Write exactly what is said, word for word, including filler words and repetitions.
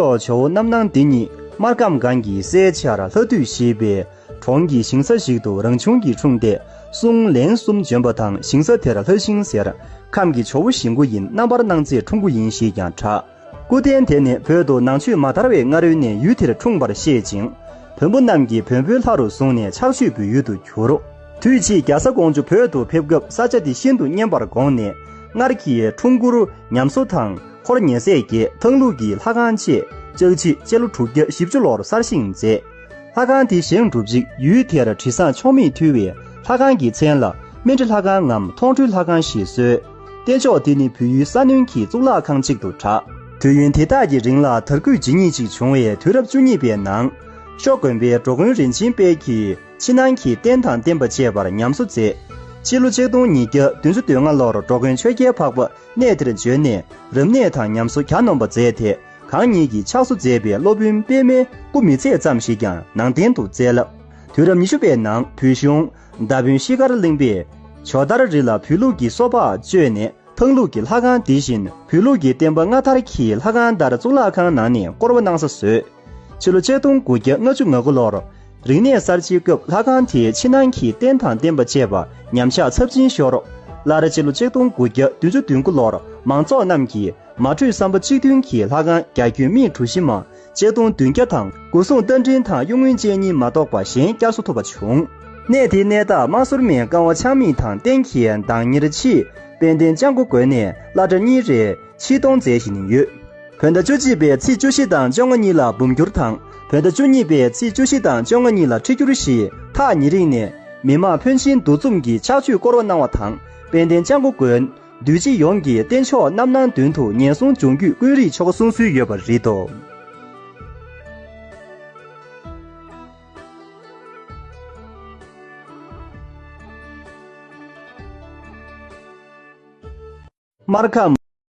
ཕྱོགས་ཇོ་བོ་རྣམ་སྣང་འདི་ཉིད་སྨར་ཁམས་སྒང་གི་སའི་ཆར་ལྷ་བདུད་ཞེས་པའི་གྲོང་གི་ཞིང་ས་ཞིག་ཏུ་རང་བྱུང་གིས་འཁྲུངས་ཏེ། གསུང་ལན་གསུམ་བྱོན་པ་དང་ཞིང་ས་དེར་ལྷ་ཤིང་ཟེར། ཁམས་ཀྱི་ཇོ་བོ་ཞིང་མགོ་ཡིན། རྣམ་པར་སྣང་མཛད་འཁྲུངས་སྐུ་ཡིན་ཞེས་ཀྱང་གྲགས། སྐུ་རྟེན་དེ་ནི་བོད་དུ་ནང་ཆོས་མ་དར་བའི་སྔ་རོལ་ནས་ཡུལ་དེར་འཁྲུངས་པར་བཤད་ཅིང་། བོན་པོ་རྣམས་ཀྱིས་བོན་པོའི་ལྷ་རུ་བཟུང་ནས་ཕྱག་མཆོད་འབུལ་ཡུལ་དུ་གྱུར། དུས་ཕྱིས་རྒྱ་བཟའ་ཀོང་ཇོ་བོད་དུ་ཕེབས་སྐབས་ས་ཆ་འདི་ཤིན་ཏུ་སྙན་པར་དགོངས་ནས། སྔར་གྱི་འཁྲུངས་སྐོར་ཉམས་གསོ་དང་། འཁོར་ཉེ་སྲས་བརྒྱད། ཐང་ལུགས་ཀྱི་ལྷ་ཁང་བཅས་ལྕགས་བྱི་སྤྱི་ལོ་དྲུག་བརྒྱ་བཞི་བཅུ་ལོར་གསར་བཞེངས་མཛད། ལྷ་ཁང་དེ་བཞེངས་གྲུབ་རྗེས་ཡུལ་དེར་དྲི་བཟང་ཕྱོགས་མེད་ཐུལ་བའི་ལྷ་ཁང་གི་མཚན་ལ་སྨན་རི་ལྷ་ཁང་ངམ་མཐོང་གྲོལ་ལྷ་ཁང་ཞེས་གསོལ། རྟེན་མཆོག་དེ་ནི་བོད་ཡུལ་ས་གནོན་གྱི་གཙུག་ལག་ཁང་གཅིག་ཏུ་གྲགས། དུས་ཡུན་དེ་དག་གི་རིང་ལ་དར་རྒུད་ཇི་སྙེད་ཅིག་བྱུང་བའི་དུས་རབས་བཅུ་གཉིས་པའི་ནང་། ཤོ་དགོན་པའི་འགྲོ་མགོན་རིན་ཆེན་དཔལ་གྱིས་ཕྱི་ནང་གི་རྟེན་དང་བརྟེན་པ་བཅས་པར་ཉམས་གསོ་མཛད། སྤྱི་ལོ་ཆིག་སྟོང་ཉིས་བརྒྱ་བདུན་ཅུ་དོན་ལྔ་ལོར་འགྲོ་མགོན་ཆོས་རྒྱལ་འཕགས་པ་གནས་དེར་བྱོན་ནས་རབ་གནས་དང་ཉམས་གསོ་གྱ་ནོམ་པ་མཛད་དེ། གང་ཉིད་ཀྱིས་ཕྱག་བཟོ་མཛད་པའི་སློབ་དཔོན་པདྨའི་སྐུ་མི་ཚད་ཙམ་ཞིག་ཀྱང་ནང་རྟེན་དུ་སྩལ། དུས་རབས་ཉི་ཤུ་པའི་ནང་བོད་གཞུང་མདའ་དཔོན་ཤི་ཀར་གླིང་པས་ཇོ་དར་རི་ལ་བོད་ལུགས་ཀྱི་སོ་ཕག་བཅོས་ནས། ཐང་ལུགས་ཀྱི་ལྷ་ཁང་འདི་བཞིན་བོད་ལུགས་ཀྱི་བསྟན་པ་སྔ་དར་གྱི་ལྷ་ཁང་ལྟར་གཙུག་ལག་ཁང་ནང་ནས་བསྐོར་བ་གནང་ས་བཟོས། ཕྱི་ལོ་ཆིག་སྟོང་དགུ་བརྒྱ་ལྔ་བཅུ་ང་དགུ་ལོར་རིག་གནས་གསར་བརྗེའི་སྐབས་ལྷ་ཁང་དེའི་ཕྱི་ནང་གི་རྟེན་དང་བརྟེན་པ་བཅས་པ་ཉམས་ཆག་ཚབས་ཆེན་ཤོར། སླར་ཕྱི་ལོ་ཆིག་སྟོང་དགུ་བརྒྱ་བདུན་ཅུ་དོན་དགུ་ལོར་མང་ཚོགས་རྣམས་ཀྱིས་མ་གྲོས་བསམ་པ་གཅིག་མཐུན་གྱིས་ལྷ་ཁང་རྒྱ་ཁྱོན་སྨི་གྲུ་བཞི་མ། ཆིག་སྟོང་བདུན་བརྒྱ་དང་སྒོ་སྲུང་རྟ་མགྲིན་དང་གཡུ་སྔོན་བཅས་གཉིས་མ་གཏོགས་པ་གཞན་བསྐྱར་གསོ་ཐུབ་པ་བྱུང་། གནས་དེའི་གནས་བདག་དམག་ཟོར་མའི་ཀ་བ་ཆགས་མེད་དང་རྟེན་གྱི་བདག་ཉེར་ཆེས་དཔལ་ལྡན་ལྕང་སྒོ་དགོན་ནས་བླ་གྲྭ་གཉིས་རེ་ཆིག་སྟོང་མཛད་བཞིན་ཡོད། བོད་ཟླ་བཅུ་གཅིག་པའི་ཚེས་བཅུ་བཞི་དང་བཅོ་ལྔ་གཉིས་ལ་འབུམ་འགྱུར་དང་། བོད་ཟླ་བཅུ་གཉིས་པའི་ཚེས་བཅུ་བཞི་དང་བཅོ་ལྔ་གཉིས་ལ་ཁྲི་འགྱུར་ཞེས་ཐག་ཉེ་རིང་ནས་མི་དམངས་ཕོན་ཆེན་འདུ་འཛོམས་ཀྱིས་ཕྱག་མཆོད་བསྐོར་བ་གནང་བ་དང་། དཔལ་ལྡན་ལྕང་སྒོ་དགོན་འདུས་སྤྱི་ཡོངས་ཀྱིས་རྟེན་མཆོག་རྣམ་སྣང་མདུན་དུ་ཉེན་སྲུང་སྦྱོང་རྒྱུས་ཀུན་རིག་ཆོ་ག་གསུང་སྲོལ་ཡོད་པ་རེད་དོ། སྨར་ཁམས།